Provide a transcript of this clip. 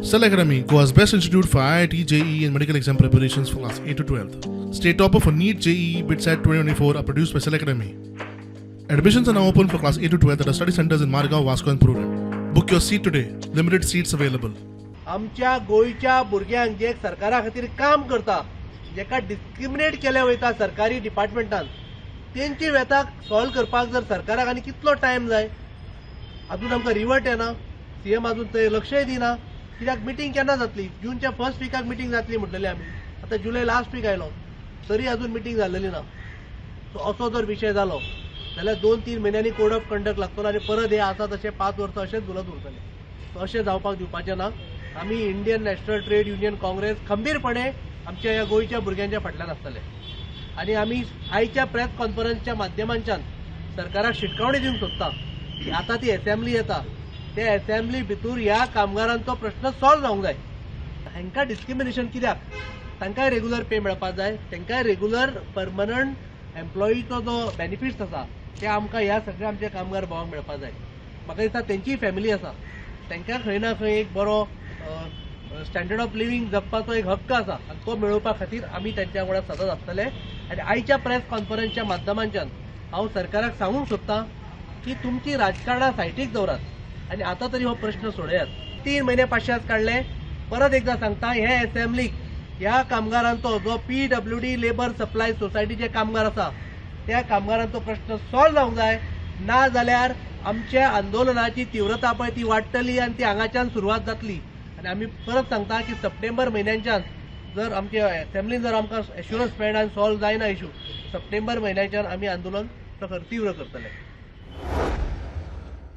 Cell Academy, Goa's best institute for IIT, JEE, and medical exam preparations for class 8 to 12. State topper for NEET, JEE, BITSAT 2024 are produced by Cell Academy. Admissions are now open for class 8 to 12 at our study centers in Margao, Vasco, and Prudent. Book your seat today. Limited seats available. आमच्या गोंयच्या भुरग्यांक जे सरकारा खातीर काम करता, जेका discriminate केले वयता सरकारी डिपार्टमेंटान, तेंची व्यथा सॉल्व करपाक जर सरकाराक आनी कितलो टायम जाय? अजून आमकां रिवर्ट येना, सीएम अजून थंय लक्षय दिना. कित्याक मिटींग केन्ना जातली? जूनच्या फर्स्ट विकाक मिटींग जातली म्हटलेली आमी. आतां जुलय लास्ट वीक आयलो तरी अजून मिटींग जाल्लेली ना. सो असो जर विशय जालो जाल्यार 2-3 म्हयन्यांनी कोड ऑफ कंडक्ट लागतलो आनी परत हे आसा तशे 5 वर्सां अशेंच झुलत उरतले. सो अशें जावपाक दिवपाचें ना. आमी Indian national trade union Congress खंबीरपणे आमच्या ह्या गोंयच्या भुरग्यांच्या फाटल्यान आसतले आनी आमी आयच्या प्रेस कॉन्फरन्सच्या माध्यमांच्यान सरकाराक शिटकावणी दिवंक सोदता की आतां ती एसेंब्ली येता, त्या एसेंब्ली भितूर ह्या कामगारांचो प्रश्न सॉल्व जावंक जाय. हांकां डिस्क्रिमिनेशन कित्याक? तांकांय रेगुलर पे मेळपाक जाय. तांकांय रेगुलर परमनंट एम्प्लॉईचो जो बेनिफिट्स आसा ते आमकां ह्या सगळ्या आमच्या कामगार भावांक मेळपाक जाय. म्हाका दिसता तेंचीय फॅमिली आसा, तांकां खंय ना खंय एक बरो स्टँडर्ड ऑफ लिव्हींग जगपाचो एक हक्क आसा आनी तो मेळोवपा खातीर आमी तेंच्या वांगडा सदांच आसतले. आनी आयच्या प्रेस कॉन्फरन्सच्या माध्यमांच्यान हांव सरकाराक सांगूंक सोदतां की तुमची राजकारणां सायटीक दवरात आनी आतां तरी हो प्रश्न सोडयात. 3 म्हयने पाशास काडले. परत एकदां सांगता, हे एसेंब्लीक ह्या कामगारांचो, जो पीडब्ल्यूडी लेबर सप्लाय सोसायटीचे कामगार आसा, त्या कामगारांचो प्रश्न सॉल्व जावंक जाय. ना जाल्यार आमच्या आंदोलनाची तीव्रता पळय ती वाडटली आनी ती हांगाच्यान सुरवात जातली. आनी आमी परत सांगता की सप्टेंबर म्हयन्याच्यान जर आमचे एसेंब्लीन जर आमकां एश्युरन्स मेळना आनी सॉल्व जायना इशू, सप्टेंबर म्हयन्याच्यान आमी आंदोलन प्रखर तीव्र करतले.